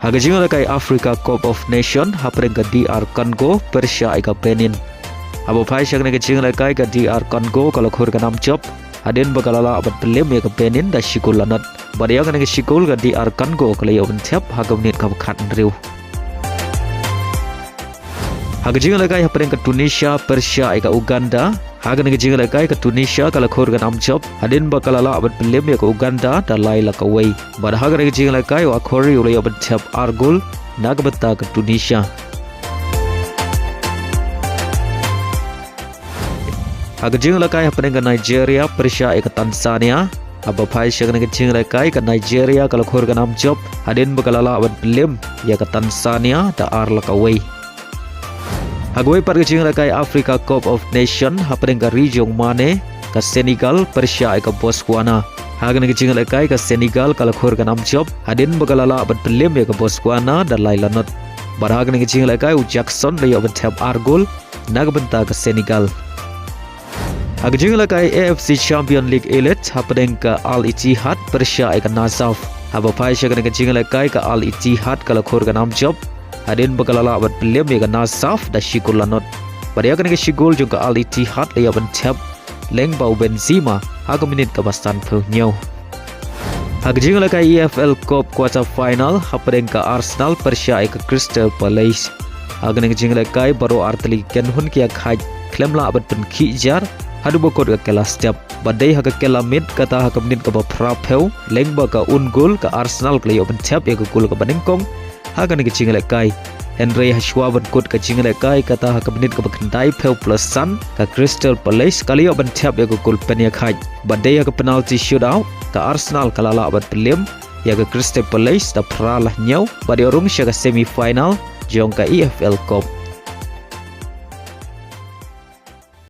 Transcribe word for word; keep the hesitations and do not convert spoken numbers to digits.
Ha ka jingïalehkai Africa Cup of Nation, hapdeng ka D R Congo pyrshah ïa ka Benin. Haba phai sha kane ka jingïalehkai, ka D R Congo ka la khur ka nam jop hadien ba ka la lah ban pynlem ïa ka Benin da shi kol la nod. Bad ïa kane ka shi kol ka D R Congo ka la ïoh ban thep ha ka minit kaba khathynriew. Ha ka jingïalehkai hapdeng ka Tunisia pyrshah ïa ka Uganda. Ha kane ka jingïalehkai ka Tunisia ka la khur ka nam jop hadien ba ka la lah ban pynlem ïa ka Uganda da lai la kawei. Bad ha kane ka jingïalehkai u Akhori u la ïoh ban thep ar gol na ka bynta ka Tunisia. Ha ka jingïalehkai hapdeng ka Nigeria pyrshah ïa ka Tanzania. Haba phai sha kane ka jingïalehkai ka Nigeria ka la khur ka nam jop hadien ba ka la lah ban pynlem ïa ka Tanzania da ar la kawei. Ha kawei pat ka jingïalehkai Africa Cup of Nation hapdeng ka ri jong Mane, ka Senegal pyrshah ïa ka Botswana. Ha kane ka jingïalehkai ka Senegal ka la khur ka nam jop hadien ba ka la lah ban pynlem ïa ka Botswana da lai la nod. Bad ha kane ka jingïalehkai u Jackson la ïoh ban thep ar gol na ka bynta ka Senegal. Ha ka jingïalehkai A F C Champion League Elite hapdeng ka Al Ittihad pyrshah ïa ka Nasaf. Haba phai sha kane ka jingïalehkai ka Al Ittihad ka la khur ka nam jop hadien ba ka la lah ban pynlem ïa ka Nasaf da shi kol la nod. Bad ïa kane ka shi kol jong ka Al Ittihad la ïoh ban thep lyngba u Benzema ha ka minit kaba sanphew hynñiew. Ha ka jingïalehkai E F L Cup quarter final hapdeng ka Arsenal pyrshah ïa ka Crystal Palace. Ha kane ka jingïalehkai baroh artylli ki kynhun ki ïakhaid khlem lah ban pynkhih jar haduh ba kut ka kylla step. Bad dei ha ka kylla miet kata ha ka minit kaba phraphew lyngba ka own goal ka Arsenal ka la ïoh ban thep ïa ka gol kaba nyngkong ha kane ka jingïalehkai. Hynrei hashwa ban kut ka jingïalehkai kata ha ka minit kaba khyndaiphew plus san ka Crystal Palace ka la ïoh ban thep ïa ka gol pynïakhaid. Bad dei ha ka penalty shootout ka Arsenal ka la lah ban pynlem ïa ka Crystal Palace da phra la hynñiew bad ïoh rung sha ka semi final jong ka E F L Cup.